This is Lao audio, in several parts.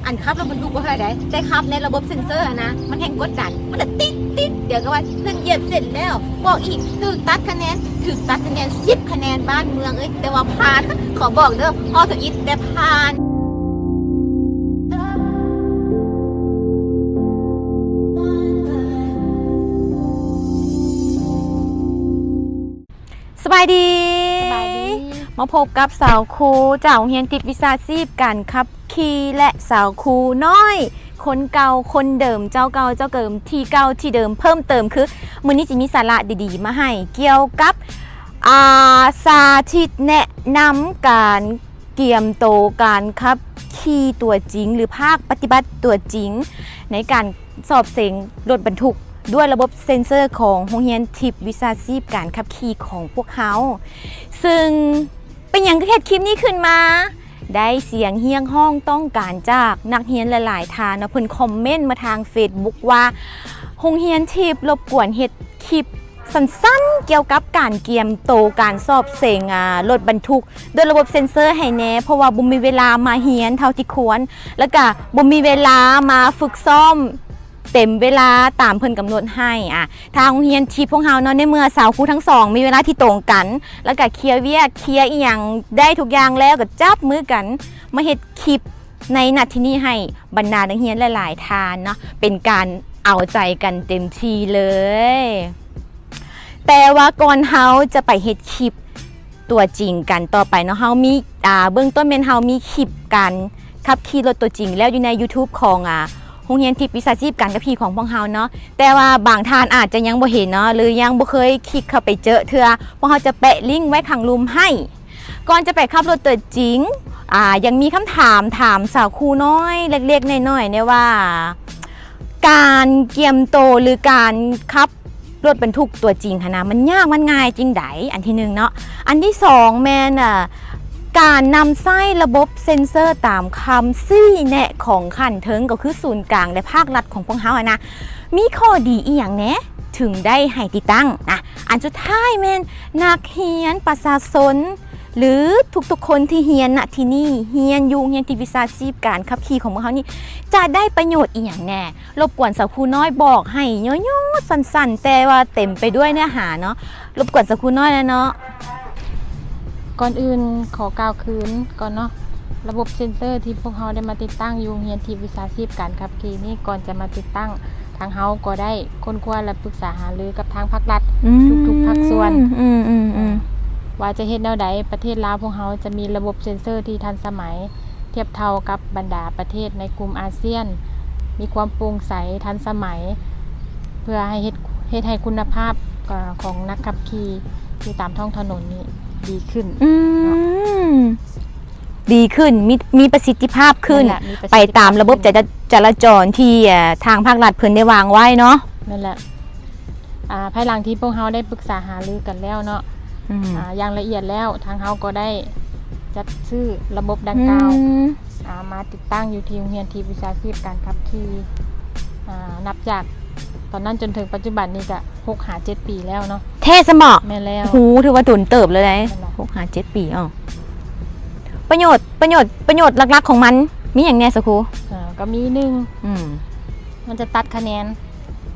ອັນຂັບລົດບັນທຸກບໍ່ເທົ່າໃດ ແຕ່ຂັບໃນລະບົບເຊັນເຊີຫັ້ນນະ ມັນແຮ່ງກົດດັນ ມັນລະຕິດໆ ດຽວກໍວ່າເພິ່ນຢຽບເສັ້ນແລ້ວ ບອກອີກ ຖືກຕັດຄະແນນ ຖືກຕັດຄະແນນສິບຄະແນນ ບ້ານເມືອງເອີຍ ແຕ່ວ່າຜ່ານ ຂໍບອກເດີ ຮອດທຳອິດ ແຕ່ຜ່ານ. ສະບາຍດີ ສະບາຍດີ ມາພົບກັບສາວຄູຈາກໂຮງຮຽນທິບວິຊາຊີບການຂັບຂີ່ ແລະ ສາວຄູນ້ອຍ ຄົນເກົ່າຄົນເດີມ ເຈົ້າເກົ່າເຈົ້າເດີມ ທີ່ເກົ່າທີ່ເດີມ ເພີ່ມເຕີມຄື ມື້ນີ້ຊິມີສາລະດີໆມາໃຫ້ ກ່ຽວກັບ ອ່າ ສາທິດແນະນຳການກຽມໂຕການຂັບຂີ່ຕົວຈິງ ຫຼື ພາກປະຕິບັດຕົວຈິງ ໃນການສອບເສັງລົດບັນທຸກ ດ້ວຍລະບົບເຊັນເຊີຂອງໂຮງຮຽນທິບວິຊາຊີບການຂັບຂີ່ຂອງພວກເຮົາ. ຊຶ່ງເປັນຫຍັງຄືເຮັດຄລິບນີ້ຂຶ້ນມາ? ໄດ້ສຽງຮຽກຮ້ອງຕ້ອງການຈາກນັກຮຽນຫຼາຍໆທ່ານເນາະ ເພິ່ນຄອມເມັນມາທາງເຟສບຸກວ່າ ໂຮງຮຽນທິບລົບກວນເຮັດຄລິບສັ້ນໆ ກ່ຽວກັບການກຽມໂຕການສອບເສັງ ອາ ລົດບັນທຸກ ດ້ວຍລະບົບເຊັນເຊີໃຫ້ແດ່ ເພາະວ່າບໍ່ມີເວລາມາຮຽນເທົ່າທີ່ຄວນ ແລ້ວກະບໍ່ມີເວລາມາຝຶກຊ້ອມເຕັມເວລາຕາມເພິ່ນກຳນົດໃຫ້. ອາ ທາງໂຮງຮຽນທີ່ພວກເຮົາເນາະ ໃນເມື່ອສາວຄູທັງສອງມີເວລາທີ່ຕົງກັນ ແລ້ວກະເຄຍວຽກ ເຄຍອີ່ຫຍັງໄດ້ທຸກຢ່າງແລ້ວ ກໍຈັບມືກັນມາເຮັດຄລິບໃນນາທີນີ້ໃຫ້ບັນດານັກຮຽນຫຼາຍໆທ່ານເນາະ ເປັນການເອົາໃຈກັນເຕັມທີ່ເລີຍ. ແຕ່ວ່າກ່ອນເຮົາຈະໄປເຮັດຄລິບ ຕົວຈິງກັນຕໍ່ໄປເນາະ ເຮົາມີ ອ່າ ເບື້ອງຕົ້ນແມ່ນເຮົາມີຄລິບການຂັບຂີ່ລົດຕົວຈິງແລ້ວຢູ່ໃນຢູທູບຂອງ ອ່າ ໂຮງຮຽນທິບວິຊາຊີບການຂັບຂີ່ຂອງພວກເຮົາເນາະ ແຕ່ວ່າບາງທ່ານອາດຈະຍັງບໍ່ເຫັນເນາະ ຫຼື ຍັງບໍ່ເຄີຍຄລິກເຂົ້າໄປເຈີເທື່ອ ພວກເຮົາຈະແປະລິ້ງໄວ້ຂ້າງລຸ່ມໃຫ້. ກ່ອນຈະໄປຂັບລົດຕົວຈິງ ອ່າ ຍັງມີຄຳຖາມຖາມສາວຄູນ້ອຍເລັກໆນ້ອຍໆແດ່ວ່າ ການກຽມໂຕ ຫຼື ການຂັບ ລົດບັນທຸກຕົວຈິງຫັ້ນນະ ມັນຍາກມັນງ່າຍຈັ່ງໃດ? ອັນທີໜຶ່ງເນາະ ອັນທີສອງແມ່ນ ເອີ ການນຳໃຊ້ລະບົບເຊັນເຊີຕາມຄຳຊີ້ແນະຂອງຂັ້ນເທິງ ກໍຄືສູນກາງ ແລະ ພາກລັດຂອງພວກເຮົາຫັ້ນນະ ມີຂໍ້ດີອີ່ຫຍັງແດ່ ເຖິງໄດ້ໃຫ້ຕິດຕັ້ງ? ອະ ອັນສຸດທ້າຍແມ່ນນັກຮຽນ ປະຊາຊົນ ຫຼື ທຸກໆຄົນທີ່ຮຽນນະທີ່ນີ້ ຮຽນຢູ່ໂຮງຮຽນທີ່ວິຊາຊີບການຂັບຂີ່ຂອງພວກເຮົານີ້ ຈະໄດ້ປະໂຫຍດອີ່ຫຍັງແດ່? ລົບກວນສາວຄູນ້ອຍບອກໃຫ້ຫຍໍ້ໆ ສັ້ນໆ ແຕ່ວ່າເຕັມໄປດ້ວຍເນື້ອຫາເນາະ ລົບກວນສາວຄູນ້ອຍແລ້ວເນາະ. ກ່ອນອື່ນຂໍກ່າວຄືນກ່ອນເນາະ ລະບົບເຊັນເຊີທີ່ພວກເຮົາໄດ້ມາຕິດຕັ້ງຢູ່ໂຮງຮຽນທີ່ວິຊາຊີບການຂັບຂີ່ນີ້ ກ່ອນຈະມາຕິດຕັ້ງ ທາງເຮົາກໍໄດ້ຄົ້ນຄວ້າ ແລະ ປຶກສາຫາລືກັບທາງພາກລັດ ອືມ ທຸກໆພາກສ່ວນ ອືມໆໆ ວ່າຈະເຮັດແນວໃດປະເທດລາວພວກເຮົາຈະມີລະບົບເຊັນເຊີທີ່ທັນສະໄໝ ທຽບເທົ່າກັບບັນດາປະເທດໃນກຸ່ມອາຊຽນ ມີຄວາມໂປ່ງໃສ ທັນສະໄໝ ເພື່ອໃຫ້ເຮັດ ເຮັດໃຫ້ຄຸນນະພາບ ເອີ ຂອງນັກຂັບຂີ່ຢູ່ຕາມທ້ອງຖະໜົນນີ້ດີຂຶ້ນ ອືມ ເນາະ ດີຂຶ້ນ ມີ ມີປະສິດທິພາບຂຶ້ນ ນັ້ນແຫຼະ ມີປະສິດທິພາບ ໄປຕາມລະບົບຈະ ຈະລາຈອນທີ່ ເອີ ທາງພາກລັດເພິ່ນໄດ້ວາງໄວ້ເນາະ ນັ້ນແຫຼະ. ອ່າ ພາຍຫຼັງທີ່ພວກເຮົາໄດ້ປຶກສາຫາລືກັນແລ້ວເນາະ ອືມ ອ່າ ຢ່າງລະອຽດແລ້ວ ທາງເຮົາກໍໄດ້ຈັດຊື້ລະບົບດັ່ງກ່າວ ອືມ ອ່າ ມາຕິດຕັ້ງຢູ່ທີ່ໂຮງຮຽນທີ່ວິຊາຊີບການຂັບຂີ່ ອ່າ ນັບຈາກຕອນນັ້ນຈົນເຖິງປັດຈຸບັນນີ້ກະຫົກຫາເຈັດປີແລ້ວເນາະ. ແທ້ຊັ້ນບໍ? ແມ່ນແລ້ວ. ໂອ້ໂຫ ຖືວ່າດົນເຕີບເລີຍເດ ແມ່ນລະ ຫົກຫາເຈັດປີ ອໍ ປະໂຫຍດ ປະໂຫຍດ ປະໂຫຍດຫຼັກໆຂອງມັນມີຫຍັງແດ່ສາວຄູ? ອ່າ ກໍມີໜຶ່ງ ອືມ ມັນຈະຕັດຄະແນນ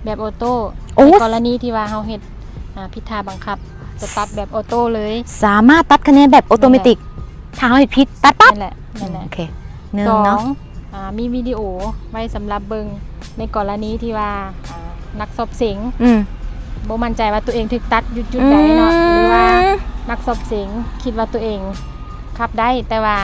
ແບບໂອໂຕ້ ໂອ້ ໃນກໍລະນີທີ່ວ່າເຮົາເຮັດ ອ່າ ຜິດທ່າບັງຄັບ ຈະຕັດແບບໂອໂຕ້ເລີຍ ສາມາດຕັດຄະແນນແບບໂອໂຕເມຕິກ ແມ່ນແຫຼະ ຖ້າເຮົາເຮັດຜິດ ຕັດປັບ ແມ່ນແຫຼະ ແມ່ນແຫຼະ ອືມ ໂອເຄ ໜຶ່ງເນາະ ສອງ ອ່າ ມີວິດີໂອໄວ້ສຳລັບເບິ່ງ ໃນກໍລະນີທີ່ວ່າ ອ່າ ນັກສອບເສັງ ອືມ ບໍ່ໝັ້ນໃຈວ່າຕົວເອງຖືກຕັດຢູ່ຈຸດໃດເນາະ ອືມ ຫຼືວ່ານັກສອບເສັງຄິດວ່າຕົວເອງຂັບໄດ້ ແຕ່ວ່າ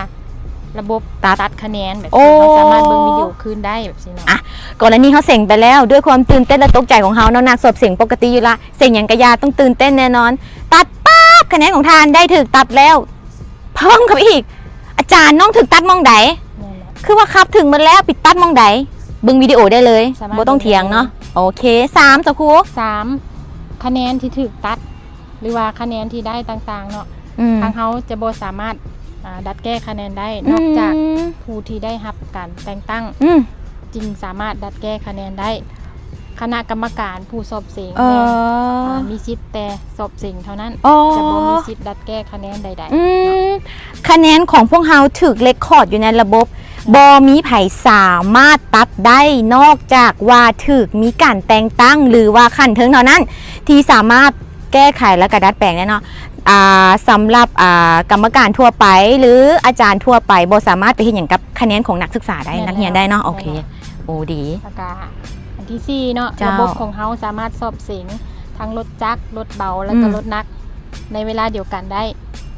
ລະບົບຕັດ ຕັດຄະແນນແບບ ໂອ້ ເຮົາສາມາດເບິ່ງວິດີໂອຄືນໄດ້ແບບຊີ້ເນາະ. ອ່ະ ກໍລະນີເຮົາເສັງໄປແລ້ວ ດ້ວຍຄວາມຕື່ນເຕັ້ນ ແລະ ຕົກໃຈຂອງເຮົາເນາະ ນັກສອບເສັງປົກກະຕິຢູ່ລະ ເສັງຫຍັງກະຢ່າ ຕ້ອງຕື່ນເຕັ້ນແນ່ນອນ ຕັດປັບ ຄະແນນຂອງທ່ານໄດ້ຖືກຕັດແລ້ວ ເພີ່ມເຂົ້າໄປອີກ ອາຈານ ນ້ອງຖືກຕັດໝ່ອງໃດ? ແມ່ນແຫຼະ ຄືວ່າຂັບຖືກໝົດແລ້ວ ໄປຕັດໝ່ອງໃດ? ເບິ່ງວິດີໂອໄດ້ເລີຍ ສາມາດ ບໍ່ຕ້ອງຖຽງເນາະ ເບິ່ງໄດ້ເລີຍ ໂອເຄ ສາມ ສາວຄູ ສາມ ຄະແນນທີ່ຖືກຕັດ ຫຼືວ່າຄະແນນທີ່ໄດ້ຕ່າງໆເນາະ ອືມ ທາງເຮົາຈະບໍ່ສາມາດ ອ່າ ດັດແກ້ຄະແນນໄດ້ ອືມ ນອກຈາກຜູ້ທີ່ໄດ້ຮັບການແຕ່ງຕັ້ງ ອືມ ຈຶ່ງສາມາດດັດແກ້ຄະແນນໄດ້ ຄະນະກຳມະການຜູ້ສອບເສັງ ເອີ ແມ່ນ ອ່າ ມີສິດແຕ່ສອບເສັງເທົ່ານັ້ນ ອໍ ຈະບໍ່ມີສິດດັດແກ້ຄະແນນໃດໆ ອືມ ເນາະ ຄະແນນຂອງພວກເຮົາຖືກເລກຄອດຢູ່ໃນລະບົບ ບໍ່ມີໃຜສາມາດຕັດໄດ້ ນອກຈາກວ່າຖືກມີການແຕ່ງຕັ້ງ ຫຼືວ່າຂັ້ນເທິງເທົ່ານັ້ນ ທີ່ສາມາດແກ້ໄຂ ແລະກະດັດແປງໄດ້ເນາະ. ອ່າ ສຳລັບ ອ່າ ກຳມະການທົ່ວໄປ ຫຼືອາຈານທົ່ວໄປ ບໍ່ສາມາດໄປເຮັດຫຍັງກັບຄະແນນຂອງນັກສຶກສາໄດ້ ແມ່ນແລ້ວ ນັກຮຽນໄດ້ເນາະ. ໂອເຄ ແມ່ນແລ້ວ ໂອ້ ດີ. ແລ້ວກະອັນທີສີ່ເນາະ ເຈົ້າ ລະບົບຂອງເຮົາສາມາດສອບເສັງທັງລົດຈັກ, ລົດເບົາ ແລະກະ ອືມ ລົດໜັກໃນເວລາດຽວກັນໄດ້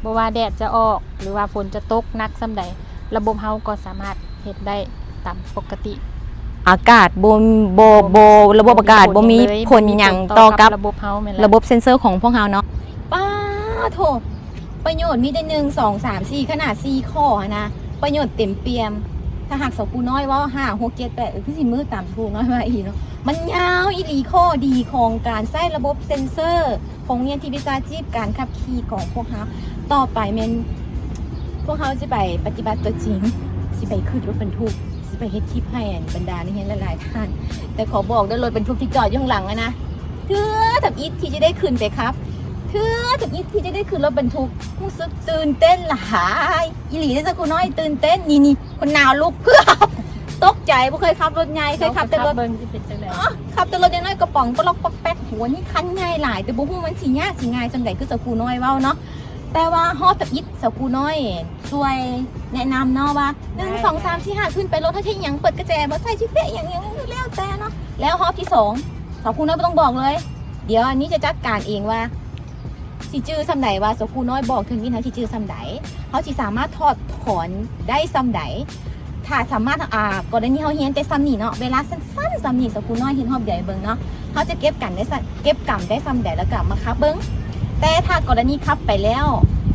ບໍ່ວ່າແດດຈະອອກ ຫຼືວ່າຝົນຈະຕົກໜັກສ່ຳໃດ ລະບົບເຮົາກໍສາມາດເຮັດໄດ້ຕາມປົກກະຕິ. ອາກາດບໍ່ ບໍ່ ບໍ່ ລະບົບອາກາດບໍ່ມີຜົນຫຍັງຕໍ່ກັບລະບົບເຮົາ ແມ່ນລະ ລະບົບເຊັນເຊີຂອງພວກເຮົາເນາະ. ປ້າໂທ້ ປະໂຫຍດມີແຕ່ ໜຶ່ງ ສອງ ສາມ ສີ່ ຂະໜາດສີ່ຂໍ້ຫັ້ນນະ ປະໂຫຍດເຕັມປ່ຽມ. ຖ້າຫາກສາວຄູນ້ອຍເວົ້າ ຫ້າ ຫົກ ເຈັດ ແປດ ເອີ ຄືຊິມືຕາມສາວຄູນ້ອຍວ່າອີ່ເນາະ. ມັນຍາວອີ່ຫຼີ ຂໍ້ດີຂອງການໃຊ້ລະບົບເຊັນເຊີ ຂອງໂຮງຮຽນທີ່ວິຊາຊີບການຂັບຂີ່ຂອງພວກເຮົາ. ຕໍ່ໄປແມ່ນພວກເຮົາຊິໄປປະຕິບັດຕົວຈິງ ຊິໄປຂຶ້ນລົດບັນທຸກ ຊິໄປເຮັດຄລິບໃຫ້ອັນບັນດານັກຮຽນຫຼາຍໆທ່ານ. ແຕ່ຂໍບອກເດີ ລົດບັນທຸກທີ່ຈອດຢູ່ຂ້າງຫຼັງຫັ້ນນະ ເທື່ອທຳອິດທີ່ຈະໄດ້ຂຶ້ນໄປຂັບ ເທື່ອທຳອິດທີ່ຈະໄດ້ຂຶ້ນລົດບັນທຸກ ຮູ້ສຶກຕື່ນເຕັ້ນຫຼາຍອີ່ຫຼີເດ້ສາວຄູນ້ອຍ ຕື່ນເຕັ້ນ. ນີ້ໆ ຄົນໜາວລຸກ ຕົກໃຈ ບໍ່ເຄີຍຂັບລົດໃຫຍ່ ເຄີຍຂັບແຕ່ລົດ ເບິ່ງຊິເປັນຈັ່ງໃດ. ອໍ ຂັບແຕ່ລົດນ້ອຍໆ ກະປ໋ອງປະລັອກປ໋ອກແປ໋ກ. ໂຫ ອັນນີ້ຄັນໃຫຍ່ຫຼາຍ ແຕ່ບໍ່ຮູ້ມັນຊິຍາກຊິງ່າຍສ່ຳໃດ ຄືສາວຄູນ້ອຍເວົ້າເນາະ. ແຕ່ວ່າຮອບທຳອິດ ສາວຄູນ້ອຍຊ່ວຍແນະນຳເນາະວ່າ ໜຶ່ງ ສອງ ສາມ ສີ່ ຫ້າ ຂຶ້ນໄປລົດ ເຮົາເຮັດຫຍັງ ເປີດກະແຈບໍ່ໃສ່ ຊິເຕະຫຍັງ ຫຍັງ ແລ້ວແຕ່ເນາະ. ແລ້ວຮອບທີສອງ ສາວຄູນ້ອຍບໍ່ຕ້ອງບອກເລີຍ ດຽວອັນນີ້ຈະຈັດການເອງວ່າ ຊິຈື່ສ່ຳໃດວ່າສາວຄູນ້ອຍບອກເທື່ອນີ້ ເຮົາຊິຈື່ສ່ຳໃດ ເຮົາຊິສາມາດຖອດຖອນໄດ້ສ່ຳໃດ. ຖ້າສາມາດ ອ່າ ກໍລະນີເຮົາຮຽນແຕ່ສ່ຳນີ້ເນາະ ເວລາສັ້ນໆສ່ຳນີ້ ສາວຄູນ້ອຍເຮັດຮອບດຽວໃຫ້ເບິ່ງເນາະ ເຮົາຈະເກັບກັນໄດ້ ເກັບກຳໄດ້ສ່ຳໃດ ແລ້ວກະມາຂັບເບິ່ງ. ແຕ່ຖ້າກໍລະນີຂັບໄປແລ້ວ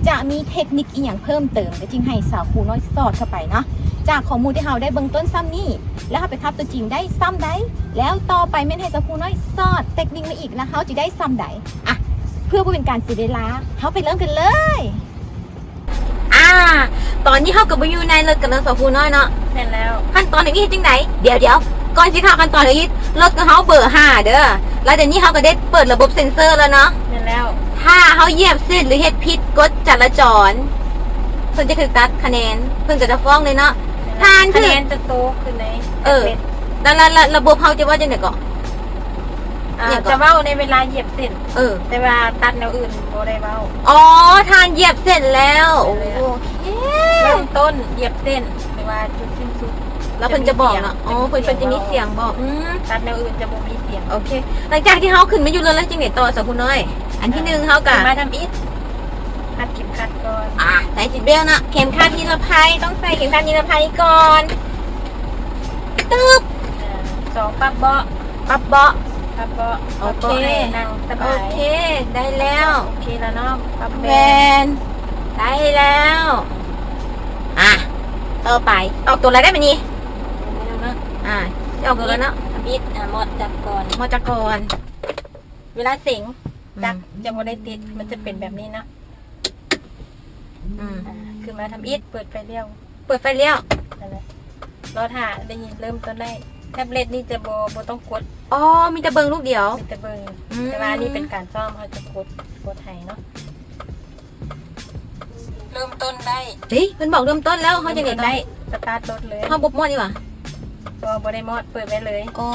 ຈະມີເທັກນິກອີ່ຫຍັງເພີ່ມເຕີມ ກະຈຶ່ງໃຫ້ສາວຄູນ້ອຍສອດເຂົ້າໄປເນາະ. ຈາກຂໍ້ມູນທີ່ເຮົາໄດ້ເບື້ອງຕົ້ນສ່ຳນີ້ ແລ້ວເຮົາໄປຂັບຕົວຈິງໄດ້ສ່ຳໃດ ແລ້ວຕໍ່ໄປແມ່ນໃຫ້ສາວຄູນ້ອຍສອດເທັກນິກມາອີກ ແລ້ວເຮົາຈະໄດ້ສ່ຳໃດ. ອ່ະ ເພື່ອບໍ່ເປັນການເສຍເວລາ ເຮົາໄປເລີ່ມກັນເລີຍ. ອ່າ ຕອນນີ້ເຮົາກະມາຢູ່ໃນລົດກັນແລ້ວ ສາວຄູນ້ອຍເນາະ. ແມ່ນແລ້ວ. ຂັ້ນຕອນທຳອິດເຮັດຈັ່ງໃດ? ດຽວໆ ກ່ອນຊິເຂົ້າຂັ້ນຕອນທຳອິດ ລົດຂອງເຮົາເບີຫ້າເດີ ແລ້ວດຽວນີ້ເຮົາກະໄດ້ເປີດລະບົບເຊັນເຊີແລ້ວເນາະ. ແມ່ນແລ້ວ. ຖ້າເຮົາຢຽບເສັ້ນ ຫຼືເຮັດຜິດກົດຈະລາຈອນ ເພິ່ນຈະຖືກຕັດຄະແນນ ເພິ່ນກະຈະຟ້ອງເລີຍເນາະ. ແມ່ນແລ້ວ. ຖ້າ ຄະແນນຈະໂຕຂຶ້ນໃນ ເອີ ແທັບເລັດ. ລະ ລະ ລະ ລະບົບເຮົາຈະວ່າຈັ່ງໃດເກາະ? ອ່າ ຈະເວົ້າໃນເວລາຢຽບເສັ້ນ ເອີ ແຕ່ວ່າຕັດແນວອື່ນບໍ່ໄດ້ເວົ້າ. ອໍ ທ່ານຢຽບເສັ້ນແລ້ວ. ໂອເຄ ເລີ່ມຕົ້ນຢຽບເສັ້ນ ຫຼືວ່າຈຸດສິ້ນສຸດ ແລ້ວເພິ່ນຈະບອກເນາະ. ອໍ ເພິ່ນ ເພິ່ນຈະມີສຽງບອກ. ອືມ ຕັດແນວອື່ນຈະບໍ່ມີສຽງ. ໂອເຄ ຫຼັງຈາກທີ່ເຮົາຂຶ້ນມາຢູ່ລົດແລ້ວ ຈັ່ງໃດຕໍ່ ສາວຄູນ້ອຍ? ອັນທີໜຶ່ງ ເຮົາກະ ມາທຳອິດ ຮັດເຂັມຂັດກ່ອນ. ອ່າ ໃສ່ຊີດເບວເນາະ ເຂັມຂັດນິລະໄພ ຕ້ອງໃສ່ເຂັມຂັດນິລະໄພກ່ອນ. ຕຶບ ອ່າ ສອງ ປັບເບາະ ປັບເບາະ ປັບເບາະ. ໂອເຄ ປັບເບາະໃຫ້ນັ່ງສະບາຍ. ໂອເຄ ໄດ້ແລ້ວ. ໂອເຄແລ້ວເນາະ ປັບແວ່ນ ແວ່ນ ໄດ້ແລ້ວ. ອ່ະ ຕໍ່ໄປ ອອກໂຕແລ້ວໄດ້ບາດນີ້. ອອກໂຕແລ້ວເນາະ. ທຳອິດ ອ່າ ມອດຈັກກ່ອນ ມອດຈັກກ່ອນ. ເວລາເສັງ ອືມ ຈັກຈະບໍ່ໄດ້ຕິດ ມັນຈະເປັນແບບນີ້ເນາະ. ອືມ ອ່າ ຂຶ້ນມາທຳອິດ ເປີດໄຟລ້ຽວ ເປີດໄຟລ້ຽວ. ນັ້ນແຫຼະ ລໍຖ້າໄດ້ຍິນ ເລີ່ມຕົ້ນໄດ້. ແທັບເລັດນີ້ຈະບໍ່ ບໍ່ຕ້ອງກົດ. ອໍ ມີແຕ່ເບິ່ງລູກດຽວ. ມີແຕ່ເບິ່ງ. ອືມ ແຕ່ວ່າອັນນີ້ເປັນການຊ້ອມ ເຮົາຈະກົດ ກົດໃຫ້ເນາະ. ເລີ່ມຕົ້ນໄດ້. ເອີ ເພິ່ນບອກເລີ່ມຕົ້ນແລ້ວ ເຮົາຈັ່ງໃດຕໍ່? ເລີ່ມຕົ້ນໄດ້ ສະຕາດລົດເລີຍ. ເຮົາບໍ່ມອດນີ້ຫວາ? ບໍ່ ບໍ່ໄດ້ມອດ ເປີດໄວ້ເລີຍ. ອໍ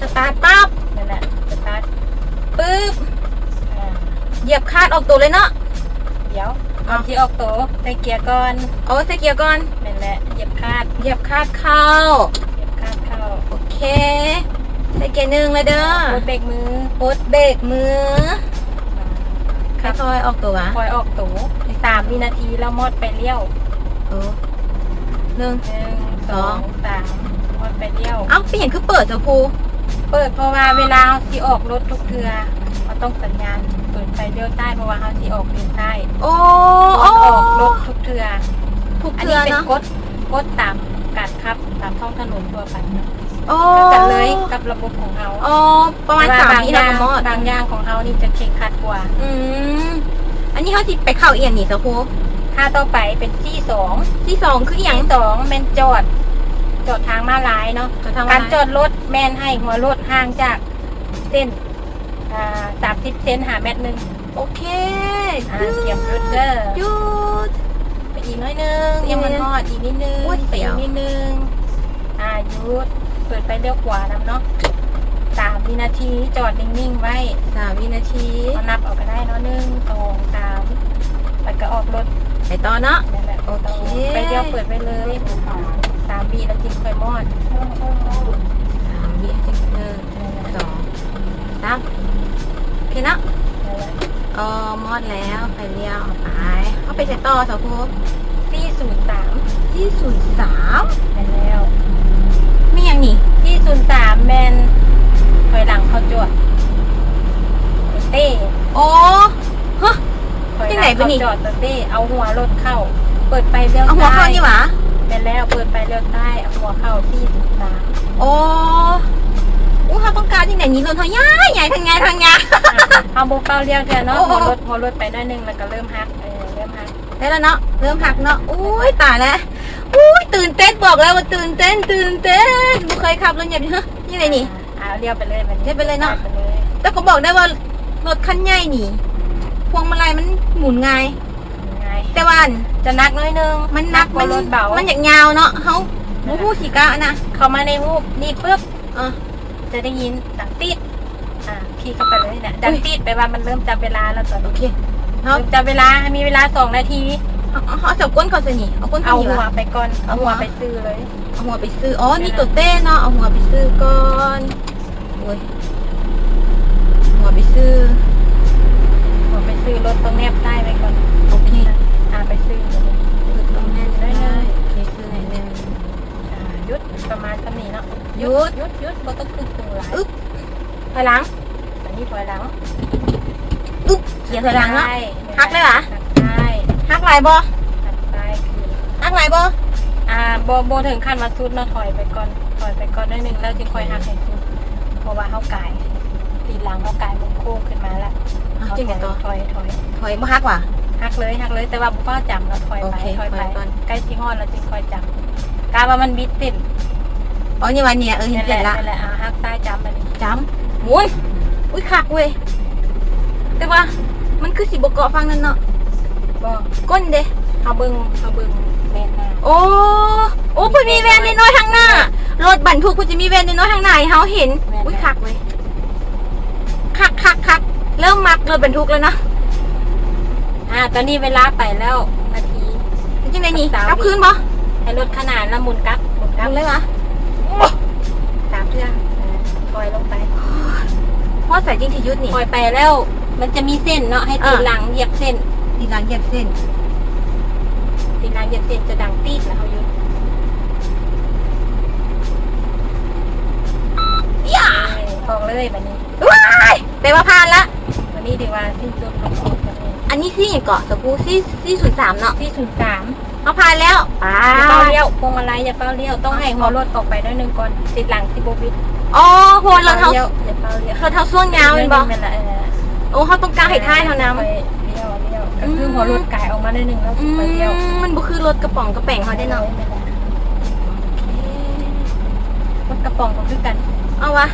ສະຕາດປັບ ນັ້ນແຫຼະ ສະຕາດ ປຶບ ອ່າ ຢຽບຄາດອອກໂຕເລີຍເນາະ. ດຽວ ກ່ອນຊິອອກໂຕ ໃສ່ເກຍກ່ອນ. ໂອ້ ໃສ່ເກຍກ່ອນ. ແມ່ນແຫຼະ ຢຽບຄາດ ຢຽບຄາດເຂົ້າ ຢຽບຄາດເຂົ້າ. ໂອເຄ ໃສ່ເກຍໜຶ່ງແລ້ວເດີ. ປົດເບກມື ປົດເບກມື. ຄ່ອຍໆອອກໂຕຫວາ? ຄ່ອຍອອກໂຕ ສາມວິນາທີ ແລ້ວມອດໄຟລ້ຽວ. ເອີ ໜຶ່ງ ໜຶ່ງ ສອງ ສອງ ສາມ ມອດໄຟລ້ຽວ. ເອົ້າ ເປັນຫຍັງຄືເປີດ ສາວຄູ? ເປີດ ເພາະວ່າເວລາເຮົາຊິອອກລົດທຸກເທື່ອ ເຮົາຕ້ອງສັນຍານເປີດໄຟລ້ຽວຊ້າຍ ເພາະວ່າເຮົາຊິອອກເລນຊ້າຍ. ໂອ້ ອອກລົດທຸກເທື່ອ ທຸກເທື່ອເນາະ. ອັນນີ້ເປັນກົດ ກົດຕາມການຂັບຕາມທ້ອງຖະໜົນທົ່ວໄປເນາະ. ອໍ ຄືກັນເລີຍກັບລະບົບຂອງເຮົາ. ອໍ ປະມານສາມວິແລ້ວກໍມອດ. ບາງຢ່າງຂອງເຮົານີ້ຈະເຄັ່ງຄັດກວ່າ. ອືມ ອັນນີ້ເຮົາຊິໄປເຂົ້າອີ່ຫຍັງນີ້ ສາວຄູ? ທ່າຕໍ່ໄປເປັນ ຊີສອງ ຊີສອງ ຄືອີ່ຫຍັງ? ຊີສອງ ແມ່ນຈອດ ຈອດທາງມ້າລາຍເນາະ. ຈອດທາງມ້າລາຍ. ການຈອດລົດແມ່ນໃຫ້ຫົວລົດຫ່າງຈາກເສັ້ນ ອ່າ ສາມສິບເຊັນຫາແມັດໜຶ່ງ. ໂອເຄ ອ່າ ຕຽມຢຸດເດີ ຢຸດ ໄປອີກໜ້ອຍໜຶ່ງ ຍັງບໍ່ຮອດ ອີກນິດໜຶ່ງ. ໂອ້ຍ ດຽວ ອີກນິດໜຶ່ງ ອ່າ ຢຸດ ເປີດໄຟລ້ຽວຂວານຳເນາະ ສາມວິນາທີ ຈອດນິ່ງໆໄວ້ ສາມວິນາທີ ເຮົານັບເອົາກໍໄດ້ເນາະ ໜຶ່ງ ສອງ ສາມ ແລ້ວກໍອອກລົດ ໄປຕໍ່ເນາະ ນັ້ນແຫຼະ ໂອເຄ ໄຟລ້ຽວເປີດໄວ້ເລີຍ ສາມວິແລ້ວຈຶ່ງຄ່ອຍມອດ ສາມວິຈຶ່ງເປີດ ສອງ ສາມ ໂອເຄເນາະ ເອີ ມອດແລ້ວ ໄຟລ້ຽວ ໄປ ເຮົາໄປໃສຕໍ່ສາວພູ? ສີ່ສູນສາມ ສີ່ສູນສາມ ແມ່ນແລ້ວ ມີຫຍັງນີ້? ສີ່ສູນສາມ ແມ່ນຖອຍຫຼັງເຂົ້າຈອດ ເຕະ ອໍ ຮະ ຈັ່ງໃດບາດນີ້? ຈອດຕະເຕະ ເອົາຫົວລົດເຂົ້າ ເປີດໄຟລ້ຽວຊ້າຍ ເອົາຫົວເຂົ້ານີ້ຫວາ? ແມ່ນແລ້ວ ເປີດໄຟລ້ຽວຊ້າຍ ເອົາຫົວເຂົ້າ ສີ່ສູນສາມ ໂອ້ ອຸ້ຍ ເຮົາຕ້ອງການຈັ່ງໃດນີ້? ລົດເຮົາໃຫຍ່ ໃຫຍ່ ທັງໃຫຍ່ທັງຍາວ ເຮົາບໍ່ຟ້າວລ້ຽວເທື່ອເນາະ ໂອ້ ຫົວລົດ ຫົວລົດໄປໜ້ອຍໜຶ່ງ ແລ້ວກໍເລີ່ມຫັກ ເລີ່ມຫັກ ໄດ້ແລ້ວເນາະ ເລີ່ມຫັກເນາະ ໂອ້ຍ ຕາຍແລ້ວ ໂອ້ຍ ຕື່ນເຕັ້ນ ບອກແລ້ວວ່າຕື່ນເຕັ້ນ ຕື່ນເຕັ້ນ ບໍ່ເຄີຍຂັບລົດຫຍັງ ຮະ ຈັ່ງໃດນີ້? ອ່າ ລ້ຽວໄປເລີຍບາດນີ້ ລ້ຽວໄປເລີຍເນາະ ແຕ່ກໍບອກໄດ້ວ່າລົດຄັນໃຫຍ່ນີ້ ພວງມາໄລມັນໝູນງ່າຍ ໝູນງ່າຍ ແຕ່ວ່າ ຈະໜັກໜ້ອຍໜຶ່ງ ມັນໜັກ ມັນ ມັນຢາກຍາວເນາະ ເຮົາບໍ່ຮູ້ຊິກະນະ ເຂົ້າມາໃນຮູບນີ້ປຶບ ເອີ ຈະໄດ້ຍິນດັງຕີດ ອ່າ ຂີ່ເຂົ້າໄປເລີຍນະ ດັງຕີດ ແປວ່າມັນເລີ່ມຈັບເວລາແລ້ວຕອນນີ້ ໂອເຄ ເຮົາເລີ່ມຈັບເວລາ ໃຫ້ມີເວລາສອງນາທີ ເຮົາ ເຮົາ ເຮົາເອົາກົ້ນເຂົ້າໃສ່ນີ້ ເອົາກົ້ນເຂົ້າ ເອົາຫົວໄປກ່ອນ ເອົາຫົວໄປຊື່ເລີຍ ເອົາຫົວໄປຊື່ ອໍ ນີ້ໂຕເຕ້ເນາະ ເອົາຫົວໄປຊື່ກ່ອນ ໂອ້ຍ ຫົວໄປຊື່ ຫົວໄປຊື່ ລົດຕ້ອງແນບຊ້າຍໄວ້ກ່ອນ ໂອເຄ ອ່າ ໄປຊື່ ລົດຕ້ອງແນບຊ້າຍ ໂອເຄ ຊື່ໜ້ອຍໜຶ່ງ ອ່າ ຢຸດ ປະມານສ່ຳນີ້ເນາະ ຢຸດ ຢຸດ ຢຸດ ບໍ່ຕ້ອງຄຶດໂຕຫຼາຍ ອຶບ ຖອຍຫຼັງ ອັນນີ້ຖອຍຫຼັງ ອຶບ ເກຍຖອຍຫຼັງເນາະ ຫັກເລີຍຫວາ? ຫັກຫຼາຍບໍ່? ຫັກຫຼາຍບໍ່? ອ່າ ບໍ່ ບໍ່ເຖິງຂັ້ນວ່າສຸດເນາະ ຖອຍໄປກ່ອນ ຖອຍໄປກ່ອນໜ້ອຍໜຶ່ງ ແລ້ວຈຶ່ງຄ່ອຍຫັກໃຫ້ສຸດ ເພາະວ່າເຮົາກາຍ ຕີນຫຼັງເຮົາກາຍມຸມໂຄ້ງຂຶ້ນມາແລ້ວ ເຮົາຖອຍ ຖອຍ ຖອຍ ຖອຍ ບໍ່ຫັກຫວາ? ຫັກເລີຍ ຫັກເລີຍ ແຕ່ວ່າບໍ່ຟ້າວຈ້ຳເນາະ ຖອຍໄປ ຖອຍໄປ ໃກ້ຊິຮອດແລ້ວຈຶ່ງຄ່ອຍຈ້ຳ ກະວ່າມັນບິດເສັ້ນ ອໍ ນີ້ວ່ານີ້ ເອີ ເຫັນເສັ້ນລະ ຫັ້ນແຫຼະ ອ່າ ຫັກຊ້າຍຈ້ຳບາດນີ້ ຈ້ຳ ໂອ້ຍ ອຸ້ຍ ຄັກເວີຍ ແຕ່ວ່າມັນຄືຊິບໍ່ເກາະຝັ່ງນັ້ນເນາະ ບໍ່ ກົ້ນເດ ເຮົາເບິ່ງ ເຮົາເບິ່ງແວ່ນໜ້າ ໂອ້ ໂອ້ ເພິ່ນມີແວ່ນນ້ອຍໆທາງໜ້າ ລົດບັນທຸກເພິ່ນຈະມີແວ່ນນ້ອຍໆທາງໜ້າໃຫ້ເຮົາເຫັນ ອຸ້ຍ ຄັກເວີຍ ຄັກໆໆ ເລີ່ມມັກລົດບັນທຸກແລ້ວເນາະ ອ່າ ຕອນນີ້ເວລາໄປແລ້ວນາທີ ເປັນຈັ່ງໃດນີ້ ກັບຄືນບໍ່? ໃຫ້ລົດຂະໜານລະໝູນກັບ ໝູນກັບ ໝູນເລີຍຫວາ? ໂອ້ ສາມເທື່ອ ເອີ ຖອຍລົງໄປ ຮອດໃສຈຶ່ງຊິຢຸດນີ້? ຖອຍໄປແລ້ວ ມັນຈະມີເສັ້ນເນາະ ໃຫ້ຕີນຫຼັງຢຽບເສັ້ນ ຕີນຫຼັງຢຽບເສັ້ນ ຕີນຫຼັງຢຽບເສັ້ນຈະດັງຕີດ ແລ້ວເຮົາຢຸດ ຢາ ອອກເລີຍບາດນີ້ ວ້າຍ ແປວ່າຜ່ານລະ ບາດນີ້ຖືວ່າສິ້ນສຸດລົງໂທດ ອັນນີ້ສີ່ຫຍັງເກາະ ສາວພູ ສີ່ ສີ່ສູນສາມເນາະ ສີ່ສູນສາມ ເຮົາຜ່ານແລ້ວ ປາດ ຢ່າຟ້າວລ້ຽວ ພວງມາໄລຢ່າຟ້າວລ້ຽວ ຕ້ອງໃຫ້ຫົວລົດອອກໄປໜ້ອຍໜຶ່ງກ່ອນ ຕິດຫຼັງຊິບໍ່ບິດ ອໍ ຫົວລົດເຮົາ ຢ່າຟ້າວລ້ຽວ ລົດເຮົາຊ່ວງຍາວແມ່ນບໍ່? ແມ່ນລະ ເອີ ໂອ້ ເຮົາຕ້ອງກາງໃຫ້ທ້າຍເຮົານຳ ຄ່ອຍລ້ຽວ ລ້ຽວ ກໍຄືຫົວລົດກາຍອອກມາໜ້ອຍໜຶ່ງແລ້ວ ອືມ ຄ່ອຍລ້ຽວ ມັນບໍ່ຄືລົດກະປ໋ອງກະແປ໋ງເຮົາເດ້ເນາະ ແມ່ນລະ ໂອເຄ ລົດກະປ໋ອງກໍຄືກັນ ເອົາຫວາ?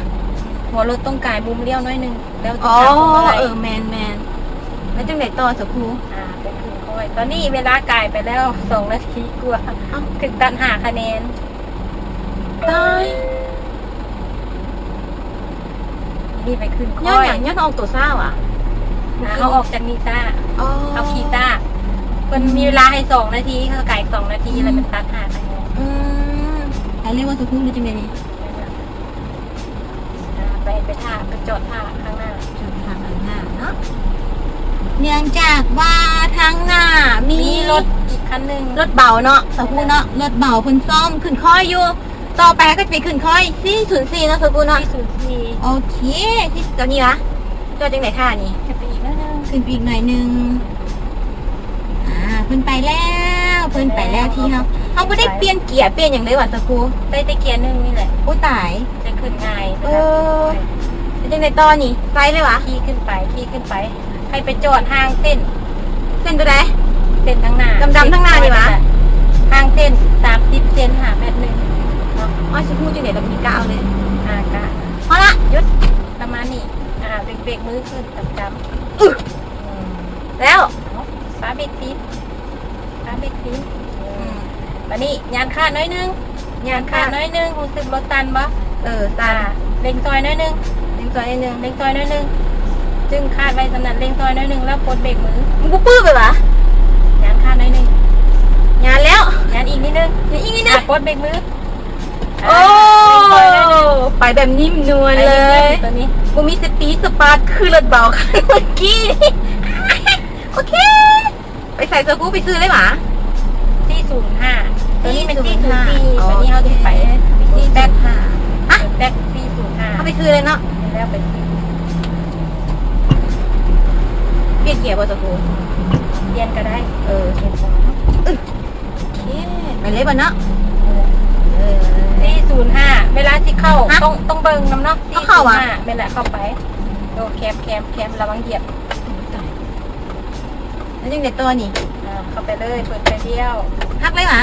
ຫົວລົດຕ້ອງກາຍມຸມລ້ຽວໜ້ອຍໜຶ່ງ ແລ້ວຈະ ອໍ ເອີ ແມ່ນໆ ແລ້ວຈັ່ງໃດຕໍ່ສາວພູ? ອ່າ ໄປຂຶ້ນຄ່ອຍ ຕອນນີ້ເວລາກາຍໄປແລ້ວສອງນາທີກວ່າ ເອົ້າ ຖືກຕັດຫ້າຄະແນນ ຕາຍ ນີ້ໄປຂຶ້ນຄ່ອຍ ຍ້ອນຫຍັງ? ຍ້ອນເຮົາອອກໂຕຊ້າຫວາ? ອ່າ ເຮົາອອກຈາກນີ້ຊ້າ ອໍ ເຮົາຂີ່ຊ້າ ເພິ່ນມີເວລາໃຫ້ສອງນາທີ ເຮົາກາຍສອງນາທີ ອືມ ແລ້ວມັນຕັດຫ້າຄະແນນ ອືມ ໃຜເລີຍວ່າສາວພູ ຫຼືຈັ່ງໃດນີ້? ອ່າ ໄປ ໄປຖ້າ ໄປຈອດຖ້າຂ້າງໜ້າ ຈອດຖ້າຂ້າງໜ້າເນາະ ເນື່ອງຈາກວ່າທາງໜ້າມີ ມີລົດອີກຄັນໜຶ່ງ ລົດເບົາເນາະ ສາວພູເນາະ ລົດເບົາເພິ່ນຊ້ອມຂຶ້ນຄ່ອຍຢູ່ ຕໍ່ໄປເຮົາກໍຈະໄປຂຶ້ນຄ່ອຍ ສີ່ສູນສີ່ເນາະ ສາວພູເນາະ ສີ່ສູນສີ່ ໂອເຄ ທີ່ ຕອນນີ້ຫວາ? ຈອດຈັ່ງໃດທ່ານີ້? ຂຶ້ນໄປອີກໜ້ອຍໜຶ່ງ ຂຶ້ນໄປອີກໜ້ອຍໜຶ່ງ ອ່າ ເພິ່ນໄປແລ້ວ ເພິ່ນໄປແລ້ວ ທີ່ເຮົາ ເຮົາບໍ່ໄດ້ປ່ຽນເກຍປ່ຽນຫຍັງເລີຍຫວາ ສາວພູ? ໄດ້ແຕ່ເກຍໜຶ່ງນີ້ແຫຼະ ໂອ້ ຕາຍ ຈະຂຶ້ນງ່າຍ ເອີ ເປັນຈັ່ງໃດຕໍ່ນີ້? ໄປເລີຍຫວາ? ຂີ່ຂຶ້ນໄປ ຂີ່ຂຶ້ນໄປ ໃຫ້ໄປຈອດຫ່າງເສັ້ນ ເສັ້ນຕົວໃດ? ເສັ້ນທາງໜ້າ ດຳໆທາງໜ້ານີ້ຫວາ? ຫ່າງເສັ້ນສາມສິບເຊັນຫາແມັດໜຶ່ງເນາະ ເຮົາຊິຮູ້ຈັ່ງໃດ? ແບບນີ້ກະເອົາເລີຍ ອ່າ ກະ ພໍລະ ຢຸດ ປະມານນີ້ ອ່າ ເບຣກ ເບຣກມືຂຶ້ນ ຈຳໆ ອື ອືມ ແລ້ວ ເອົາ ປະເບຣກຕີນ ປະເບຣກຕີນ ອືມ ບາດນີ້ຍານຄາດໜ້ອຍໜຶ່ງ ຍານຄາດໜ້ອຍໜຶ່ງ ຮູ້ສຶກລົດຕັນບໍ່? ເອີ ຕັນ ອ່າ ເລັ່ງຊອຍໜ້ອຍໜຶ່ງ ເລັ່ງຊອຍໜ້ອຍໜຶ່ງ ເລັ່ງຊອຍໜ້ອຍໜຶ່ງ ຈຶ່ງຄາດໄວ້ສ່ຳນັ້ນ ເລັ່ງຊອຍໜ້ອຍໜຶ່ງ ແລ້ວປົດເບຣກມື. ມັນບໍ່ປຶ້ບເລີຍຫວາ? ຍານຄາດໜ້ອຍໜຶ່ງ ຍານແລ້ວ ຍານອີກນິດໜຶ່ງ ຍານອີກນິດໜຶ່ງ ອ່າ ປົດເບຣກມື. ໂອ້ ໄປແບບນິ້ມນວນເລີຍ ໂຕນີ້ ບໍ່ມີສະປີດສະປາດຄືລົດເບົາຄັນເມື່ອກີ້. ໂອເຄ ໄປໃສ ສາວຄູ? ໄປຊື້ເລີຍຫວາ? ສີ່ສູນຫ້າ ໂຕນີ້ແມ່ນສີ່ສູນຫ້າ ສີ່ສູນຫ້າ ບັດນີ້ເຮົາຊິໄປ ໂອເຄ ສີ່ສູນຫ້າ ຮະ? ແບັກສີ່ສູນຫ້າ ເຮົາໄປຊື້ເລີຍເນາະ ແລ້ວໄປຊື້ ປ່ຽນເກຍບໍ່ ສາວຄູ? ປ່ຽນກໍໄດ້ ເອີ ປ່ຽນກໍໄດ້. ໂອເຄ ໄປເລີຍບໍ່ເນາະ? ເອີ ສີ່ສູນຫ້າ ເວລາຊິເຂົ້າ ຮະ? ຕ້ອງ ຕ້ອງເບິ່ງນຳເນາະ ຕ້ອງເຂົ້າຫວາ? ສີ່ສູນຫ້າ ແມ່ນແຫຼະ ເຂົ້າໄປ ໂດ ແຄມ ແຄມ ແຄມ ລະວັງຢຽບ. ໂອ້ຍ ຕາຍ ແລ້ວຈັ່ງໃດຕໍ່ນີ້? ອ່າ ເຂົ້າໄປເລີຍ ເປີດໄຟລ້ຽວ ຫັກເລີຍຫວາ?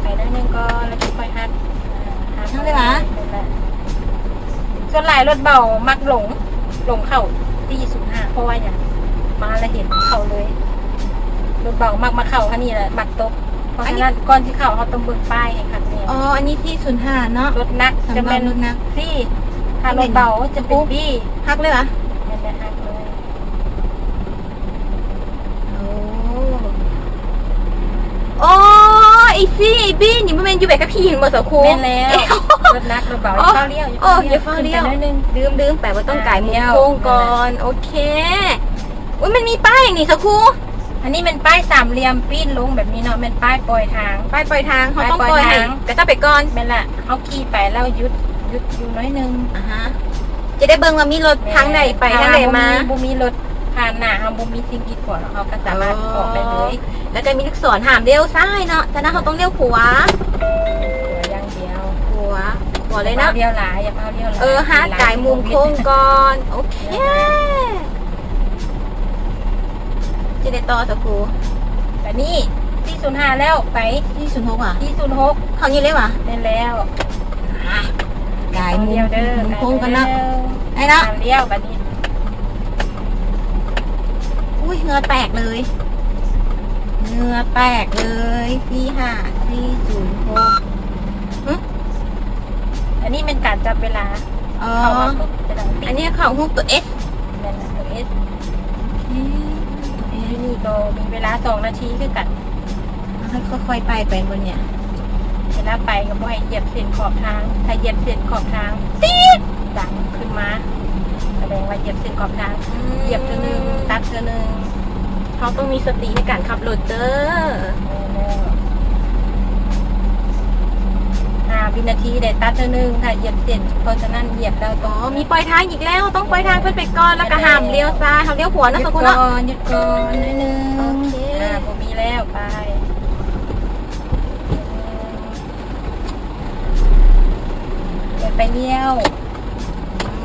ໄປໜ້ອຍໜຶ່ງກ່ອນ ແລ້ວຈຶ່ງຄ່ອຍຫັກ ຫັກເລີຍຫວາ? ແມ່ນແຫຼະ ສ່ວນຫຼາຍລົດເບົາມັກຫຼົງ ຫຼົງເຂົ້າສີ່ສູນຫ້າ ເພາະວ່າຫຍັງ? ມາແລ້ວເຫັນເຂົ້າເລີຍ ລົດເບົາມັກມາເຂົ້າອັນນີ້ແຫຼະ ມັກຕົກ. ເພາະສະນັ້ນ ອັນນີ້ ກ່ອນຊິເຂົ້າ ເຮົາຕ້ອງເບິ່ງປ້າຍໃຫ້ຄັກແນ່. ອໍ ອັນນີ້ສີ່ສູນຫ້າເນາະ ລົດໜັກ ຈະແມ່ນສີ່ ຖ້າລົດເບົາຈະເປັນບີ ຫັກເລີຍຫວາ? ແມ່ນແຫຼະ ຫັກເລີຍ. ໂອ້ ອໍ ອີຊີບີນີ້ບໍ່ແມ່ນຢູ່ໃບຂັບຂີ່ແມ່ນບໍ່ ສາວຄູ? ແມ່ນແລ້ວ ລົດໜັກລົດເບົາ ອໍ ຢ່າຟ້າວລ້ຽວ ອໍ ຢ່າຟ້າວລ້ຽວ ຢ່າຟ້າວລ້ຽວ ລືມໆ ໄປ ບໍ່ຕ້ອງກາຍມຸມໂຄ້ງກ່ອນ ອ່າ ໂອເຄ. ໂອ້ຍ ມັນມີປ້າຍຫຍັງນີ້ ສາວຄູ? ອັນນີ້ແມ່ນປ້າຍສາມຫຼ່ຽມປີ້ນລົງແບບນີ້ເນາະ ແມ່ນປ້າຍປ່ອຍທາງ ປ້າຍປ່ອຍທາງ ເຮົາຕ້ອງປ່ອຍໃຫ້ ປ່ອຍທາງ ກະເຈົ້າໄປກ່ອນ ແມ່ນລະ ເຮົາຂີ່ໄປແລ້ວຢຸດ ຢຸດຢູ່ໜ້ອຍໜຶ່ງ ອ່າຮະ ຈະໄດ້ເບິ່ງວ່າມີລົດ ແມ່ນ ທາງໃດໄປທາງໃດມາ ຖ້າວ່າບໍ່ມີ ບໍ່ມີລົດຜ່ານໜ້າເຮົາ ບໍ່ມີສິ່ງກີດຂວາງ ເຮົາກະສາມາດອອກໄດ້ເລີຍ ແລ້ວກະມີລູກສອນຫ້າມລ້ຽວຊ້າຍເນາະ ສະນັ້ນເຮົາຕ້ອງລ້ຽວຂວາ ຂວາຢ່າງດຽວ ຂວາ ຂວາເລີຍເນາະ ຢ່າຟ້າວລ້ຽວຫຼາຍ ຢ່າຟ້າວລ້ຽວຫຼາຍ ເອີ ຫາກາຍມຸມໂຄ້ງກ່ອນ ໂອເຄ. ຈັ່ງໃດຕໍ່ ສາວຄູ? ບາດນີ້ສີ່ສູນຫ້າແລ້ວ ໄປສີ່ສູນຫົກຫວາ? ສີ່ສູນຫົກ ເຂົ້ານີ້ເລີຍຫວາ? ແມ່ນແລ້ວ ກາຍມຸມ ກາຍມຸມເດີ ມຸມໂຄ້ງກ່ອນເນາະ ກາຍມຸມເດີ ໄດ້ເນາະ ຕາມລ້ຽວບາດນີ້. ອຸ້ຍ ເຫື່ອແຕກເລີຍ ເຫື່ອແຕກເລີຍ ສີ່ຫ້າ ສີ່ສູນຫົກ ຫຶ ອັນນີ້ແມ່ນການຈັບເວລາ ອໍ ເຂົ້າມາປຸບ ເປັນອັນ ອັນນີ້ເຂົ້າຮູບຕົວເອັສ ແມ່ນແລ້ວ ຕົວເອັສ ໂອເຄ ຕົວເອັສ ຢູ່ນີ້ກໍມີເວລາສອງນາທີຄືກັນ ເຮົາຄ່ອຍໆໄຕ່ໄປບໍນີ້ ເວລາໄປກໍບໍ່ໃຫ້ຢຽບເສັ້ນຂອບທາງ ຖ້າຢຽບເສັ້ນຂອບທາງ ຕີດ ດັງຂຶ້ນມາ ສະແດງວ່າຢຽບເສັ້ນຂອບທາງ ອືມ ຢຽບເທື່ອໜຶ່ງ ຕັດເທື່ອໜຶ່ງ ເຮົາຕ້ອງມີສະຕິໃນການຂັບລົດເດີ ແມ່ນແລ້ວ ຫ້າວິນາທີໄດ້ຕັດເທື່ອໜຶ່ງ ຖ້າຢຽບເສັ້ນ ເພາະສະນັ້ນຢຽບແລ້ວຕ້ອງ ອໍ ມີປ່ອຍທາງອີກແລ້ວ ຕ້ອງປ່ອຍທາງເພິ່ນໄປກ່ອນ ແລ້ວກະຫ້າມລ້ຽວຊ້າຍ ຫ້າມລ້ຽວຂວາເນາະ ສາວຄູເນາະ ຢຸດກ່ອນ ຢຸດກ່ອນໜ້ອຍໜຶ່ງ ໂອເຄ ອ່າ ບໍ່ມີແລ້ວ ໄປ ໄປລ້ຽວ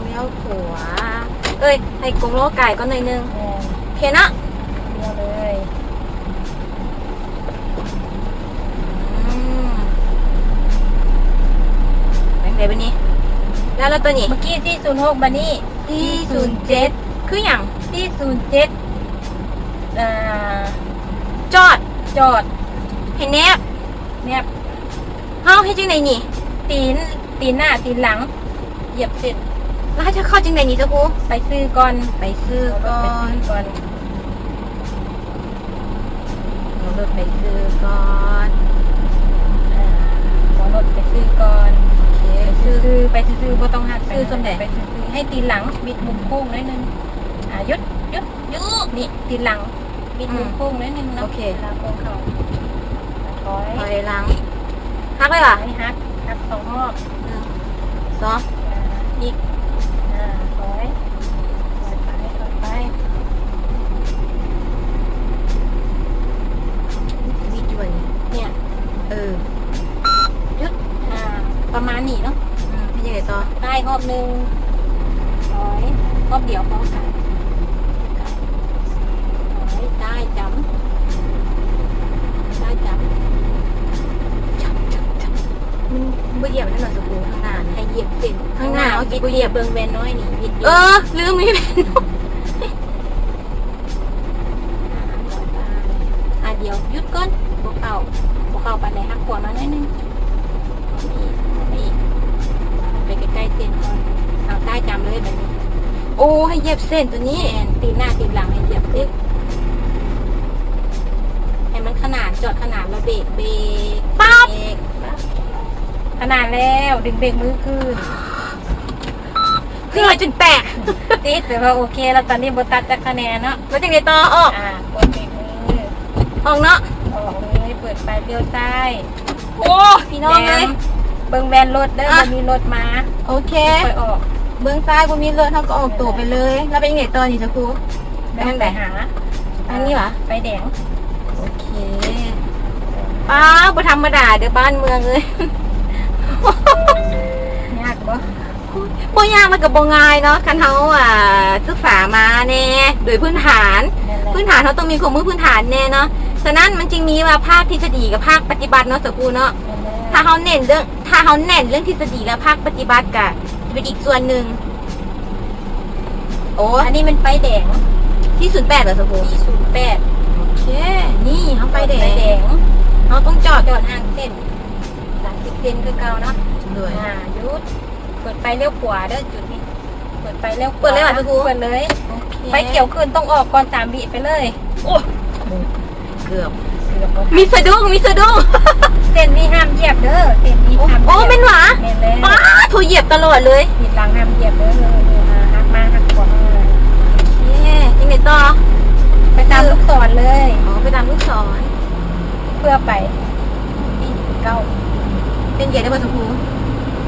ລ້ຽວຂວາ ເອີຍ ໃຫ້ກົງລໍ້ກາຍກ່ອນໜ້ອຍໜຶ່ງ ແມ່ນ ໂອເຄເນາະ ລ້ຽວເລີຍ ອືມ ຈັ່ງໃດບາດນີ້ ແລ້ວ ແລ້ວໂຕນີ້ ເມື່ອກີ້ສີ່ສູນຫົກ ບາດນີ້ສີ່ສູນເຈັດ ສີ່ສູນເຈັດ ຄືຫຍັງ? ສີ່ສູນເຈັດ ອ່າ ຈອດ ຈອດ ໃຫ້ແນບ ແນບ ເຮົາເຮັດຈັ່ງໃດນີ້? ຕີນ ຕີນໜ້າ ຕີນຫຼັງ ຢຽບເສັ້ນ ແລ້ວເຮົາຈະເຂົ້າຈັ່ງໃດນີ້ ສາວຄູ? ໄປຊື້ກ່ອນ ໄປຊື້ກ່ອນ ໄປຊື້ກ່ອນ ເອົາລົດໄປຊື້ກ່ອນ ເອົາລົດໄປຊື້ກ່ອນ ໂອເຄ ໄປຊື່ໆ ໄປຊື່ໆ ບໍ່ຕ້ອງຫັກ ຊື້ສ່ຳໃດ? ໄປຊື່ໆ ໃຫ້ຕີນຫຼັງ ບິດມຸມໂຄ້ງໜ້ອຍໜຶ່ງ ອ່າ ຢຸດ ຢຸດ ຢຸດ ນີ້ ຕີນຫຼັງ ບິດມຸມໂຄ້ງໜ້ອຍໜຶ່ງເນາະ ໂອເຄ ເວລາໂຄ້ງເຂົ້າ ຖອຍ ຖອຍຫຼັງ ຫັກເລີຍຫວາ? ໃຫ້ຫັກ ຫັກສອງຮອບ ໜຶ່ງ ສອງ ອີກ ອ່າ ຖອຍ ຖອຍໄປ ຖອຍໄປ ວິດຢູ່ນີ້ ເອີ ຢຸດ ອ່າ ປະມານນີ້ເນາະ ອືມ ເຮັດຈັ່ງໃດຕໍ່? ໃຕ້ຮອບໜຶ່ງ ຖອຍ ຮອບດຽວພໍກັນ ໃຕ້ຈຳ ໃຕ້ຈຳ ຈຳ ຈຳ ຈຳ ມັນບໍ່ຢຽບນັ້ນນະ ສາວຄູ ທາງໜ້ານະ ໃຫ້ຢຽບເສັ້ນ ທາງໜ້າເຮົາຊິບໍ່ຢຽບ ເບິ່ງແວ່ນນ້ອຍນີ້ ເອີ ລືມມີແວ່ນນ້ອຍ ອ່າ ດຽວ ຢຸດກ່ອນ ບໍ່ເຂົ້າ ບໍ່ ເບົາປານໃດ ຫັກຂວາມາໜ້ອຍໜຶ່ງ. ນີ້ ນີ້ ໄປໃກ້ໆເສັ້ນກ່ອນ. ເອົາ ຕາຍຈຳເລີຍບາດນີ້. ໂອ້ ໃຫ້ຢຽບເສັ້ນຕົວນີ້ ແມ່ນ ຕີນໜ້າຕີນຫຼັງໃຫ້ຢຽບເສັ້ນ ໃຫ້ມັນຂະໜານ ຈອດຂະໜານແລ້ວເບຣກ ເບຣກ ປັບ ເບຣກ ຂະໜານແລ້ວ ດຶງເບຣກມືຂຶ້ນ. ເຫື່ອຈົນແຕກ ຕິດ ແປວ່າໂອເຄແລ້ວ. ຕອນນີ້ບໍ່ຕັດຈັກຄະແນນເນາະ. ແລ້ວຈັ່ງໃດຕໍ່? ອອກ ອ່າ ກົດເບຣກມື ອອກເນາະ. ອອກເລີຍ ເປີດໄຟລ້ຽວຊ້າຍ. ໂອ້ ພີ່ນ້ອງເອີຍ ເບິ່ງແວ່ນລົດເດີ ອ່ະ ບໍ່ມີລົດມາ. ໂອເຄ ຄ່ອຍອອກ ເບິ່ງຊ້າຍ ບໍ່ມີລົດ ເຮົາກໍອອກໂຕໄປເລີຍ. ແລ້ວເປັນຈັ່ງໃດຕໍ່ນີ້ ສາວຄູ? ໄປທາງໃດຫາ? ທາງນີ້ຫວາ? ໄຟແດງ. ໂອເຄ ປ້າ ບໍ່ທຳມະດາເດີບ້ານເມືອງເອີຍ. ຍາກບໍ່? ບໍ່ຍາກ ມັນກໍບໍ່ງ່າຍເນາະ ຄັນເຮົາ ອ່າ ສຶກສາມາແດ່ໂດຍພື້ນຖານ. ແມ່ນແຫຼະ ພື້ນຖານເຮົາຕ້ອງມີຄວາມຮູ້ພື້ນຖານແດ່ເນາະ. ສະນັ້ນມັນຈຶ່ງມີວ່າພາກທິດສະດີກັບພາກປະຕິບັດເນາະ ສາວຄູເນາະ. ແມ່ນແລ້ວ ຖ້າເຮົາເນັ້ນເລື່ອງ ຖ້າເຮົາແໜ້ນເລື່ອງທິດສະດີ ແລະ ພາກປະຕິບັດກະເປັນອີກສ່ວນໜຶ່ງ. ໂອ້ ອັນນີ້ມັນໄຟແດງ ສີ່ສູນແປດ ເຫລໍ ສາວຄູ? ສີ່ສູນແປດ. ໂອເຄ ນີ້ເຮົາໄຟແດງ ໄຟແດງ ເຮົາຕ້ອງຈອດ ຈອດຫ່າງເສັ້ນ ສາມສິບເຊັນຄືເກົ່າເນາະ. ໂດຍ ອ່າ ຢຸດ ເປີດໄຟລ້ຽວຂວາເດີ ຈຸດນີ້ ເປີດໄຟລ້ຽວຂວາ. ເປີດເລີຍຫວາ ສາວຄູ? ເປີດເລີຍ. ໂອເຄ ໄຟຂຽວຂຶ້ນ ຕ້ອງອອກກ່ອນສາມວິໄປເລີຍ. ໂອ້ ເກືອບ ເກືອບ ມີສະດຸ້ງ ມີສະດຸ້ງ. ເສັ້ນນີ້ຫ້າມຢຽບເດີ ເສັ້ນນີ້ຫ້າມຢຽບ. ໂອ້ ແມ່ນຫວາ? ແມ່ນແລ້ວ ປ້າໂທ ຢຽບຕະຫຼອດເລີຍ. ທີຫຼັງຫ້າມຢຽບເດີ. ອ່າ ຫັກມາ ຫັກຂວາມາ. ໂອເຄ ຈັ່ງໃດຕໍ່? ໄປຕາມລູກສອນເລີຍ. ອໍ ໄປຕາມລູກສອນ ເພື່ອໄປສີ່ສິບເກົ້າ. ເສັ້ນຢຽບໄດ້ບໍ່ ສາວຄູ?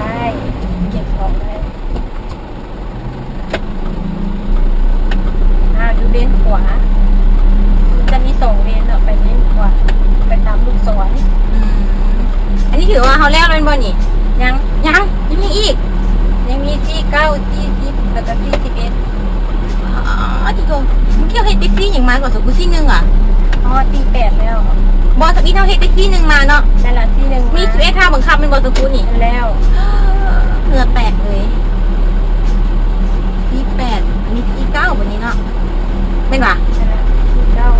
ໄດ້ ຢຽບອອກໄດ້. ອ່າ ຢູ່ເລນຂວາ ຈະມີສອງເລນເນາະ ໄປເລນຂວາ ໄປຕາມລູກສອນ. ອືມ ອັນນີ້ຖືວ່າເຮົາແລ້ວແລ້ວແມ່ນບໍ່ນີ້? ຍັງ ຍັງ ຍັງມີອີກ ຍັງມີສີ່ສິບເກົ້າ ສີ່ສິບ ແລ້ວກໍສີ່ສິບເອັດ. ອໍ ຕິໂທ ມຶງກ່ຽວເຮັດໄປສີ່ຫຍັງມາກ່ອນ ສາວຄູ? ສີ່ໜຶ່ງຫວາ? ອໍ ສີ່ແປດແລ້ວ. ບໍ່ ສະບີເຮົາເຮັດໄປສີ່ໜຶ່ງມາເນາະ. ນັ້ນລະ ສີ່ໜຶ່ງ ມີສິບເອັດທ່າບັງຄັບແມ່ນບໍ່ ສາວຄູນີ້? ແມ່ນແລ້ວ. ເຫື່ອແຕກເລີຍ. ສີ່ແປດ ອັນນີ້ສີ່ເກົ້າ ບາດນີ້ເນາະ ແມ່ນຫວາ? ສີ່ເກົ້າ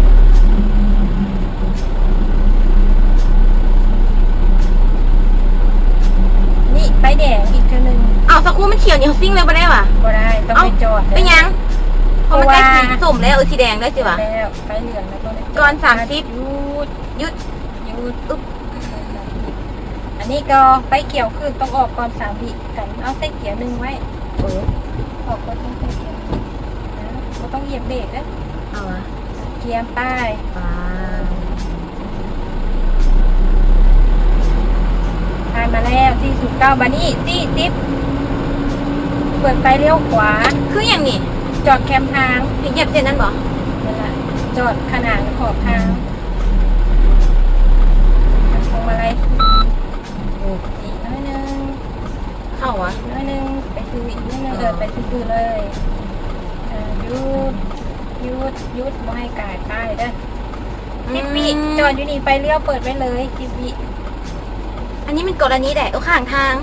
ນີ້ໄຟແດງອີກເທື່ອໜຶ່ງ. ເອົ້າ ສາວຄູ ມັນຂຽວນີ້ເຮົາຊິງເລີຍບໍ່ໄດ້ຫວາ? ບໍ່ໄດ້ ຕ້ອງໄປຈອດ. ເອົ້າ ເປັນຫຍັງ? ເພາະມັນໃກ້ສີສົ້ມແລ້ວ. ເອີ ສີແດງໄດ້ຊິຫວາ? ແລ້ວ ໄຟເຫຼືອງແລ້ວກໍໄດ້ຈອດ. ກ່ອນສາມສິບ ຢຸດ ຢຸດ ຢຸດ ອຶບ ອັນນີ້ກໍໄຟຂຽວຂຶ້ນ ຕ້ອງອອກກ່ອນສາມວິກັນ. ເອົາໃສ່ເກຍໜຶ່ງໄວ້. ເອີ ອອກກໍຕ້ອງໃສ່ເກຍໜຶ່ງນະ ບໍ່ຕ້ອງຢຽບເບຣກເດີ. ເອົາຫວາ? ກຽມໄປ ປາ ຜ່ານມາແລ້ວ ສີ່ສູນເກົ້າ. ບາດນີ້ສີ່ສິບ ເປີດໄຟລ້ຽວຂວາ. ຄືຫຍັງນີ້? ຈອດແຄມທາງ. ໃຫ້ຢຽບເສັ້ນນັ້ນບໍ່? ນັ້ນລະ ຈອດຂະໜານຂອບທາງ. ພວງມາໄລ ໂອ້ ອີກໜ້ອຍໜຶ່ງ ເຂົ້າຫວາ? ໜ້ອຍໜຶ່ງ ໄປຊື່ອີກໜ້ອຍໜຶ່ງ. ອໍ ເອີ ໄປຊື່ໆເລີຍ. ເອີ ຢຸດ ຢຸດ ຢຸດ ບໍ່ໃຫ້ກາຍປ້າຍເດີ. ອືມ ສິບວິ ຈອດຢູ່ນີ້ ໄຟລ້ຽວເປີດໄວ້ເລີຍ ສິບວິ. ອັນນີ້ແມ່ນກໍລະນີໃດ? ໂອ ຂ້າງທາງ.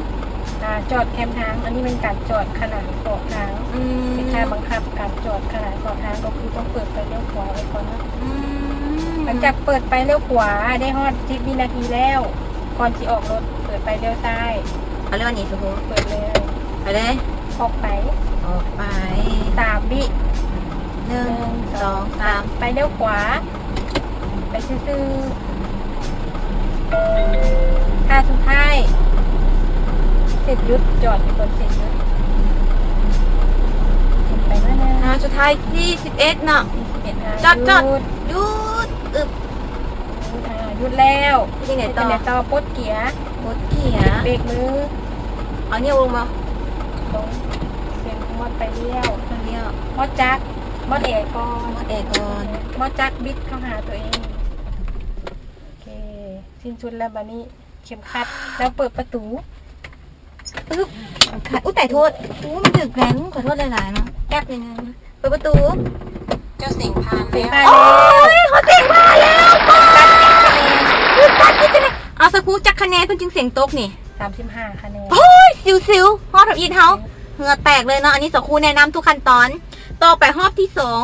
ອ່າ ຈອດແຄມທາງ. ອັນນີ້ແມ່ນການຈອດຂະໜານຂອບທາງ. ອືມ ສິນຄ້າບັງຄັບການຈອດຂະໜານຂອບທາງ ກໍຄືຕ້ອງເປີດໄຟລ້ຽວຂວາໄວ້ກ່ອນເນາະ. ອືມ ຫຼັງຈາກເປີດໄຟລ້ຽວຂວາໄດ້ຮອດສິບວິນາທີແລ້ວ ກ່ອນຊິອອກລົດ ເປີດໄຟລ້ຽວຊ້າຍ. ເອົາເລີຍ ອັນນີ້ ສາວຄູ ເປີດເລີຍ. ໄປເລີຍ ອອກໄປ ອອກໄປ ສາມວິ ໜຶ່ງ ໜຶ່ງ ສອງ ສາມ ສາມ ໄຟລ້ຽວຂວາ ໄປຊື່ໆ. ທ່າສຸດທ້າຍ ເສັດຢຸດ ຈອດຢູ່ບ່ອນເສັດຢຸດ. ຂຶ້ນໄປໜ້ອຍໜຶ່ງ. ທ່າສຸດທ້າຍ ສີ່ສິບເອັດເນາະ. ສີ່ສິບເອັດ ອ່າ ຈອດ ຈອດ ຢຸດ ຢຸດ ອຶບ ອ່າ ຢຸດແລ້ວ. ເຮັດຈັ່ງໃດຕໍ່? ເຮັດຈັ່ງໃດຕໍ່? ປົດເກຍ ປົດເກຍ ເບຣກມື. ເອົານິ້ວລົງບໍ່? ລົງ. ເປັນມອດໄຟລ້ຽວ ໄຟລ້ຽວ ມອດຈັກ ມອດແອກ່ອນ ມອດແອກ່ອນ ມອດຈັກບິດເຂົ້າຫາຕົວເອງ. ໂອເຄ ສິ້ນສຸດແລ້ວບາດນີ້ ເຂັມຂັດ ແລ້ວເປີດປະຕູ. ອຶບ ເຂັມຂັດ ອຸ້ຍ ຕາຍໂທດ ໂອ້ ມັນຖືກແພງ ຂໍໂທດຫຼາຍໆເນາະ. ແປັບໜຶ່ງ ເປີດປະຕູ. ເຈົ້າເສັງຜ່ານແລ້ວ. ໂອ້ຍ ເຂົາເສັງຜ່ານແລ້ວ. ປາດ ເອົາ ສາວຄູ ຈັກຄະແນນເພິ່ນຈຶ່ງເສັງຕົກນີ້? ສາມສິບຫ້າຄະແນນ. ໂອ້ຍ ຊິວໆ ຮອດທຳອິດເຮົາ ເຫື່ອແຕກເລີຍເນາະ. ອັນນີ້ສາວຄູແນະນຳທຸກຂັ້ນຕອນ. ຕໍ່ໄປຮອບທີສອງ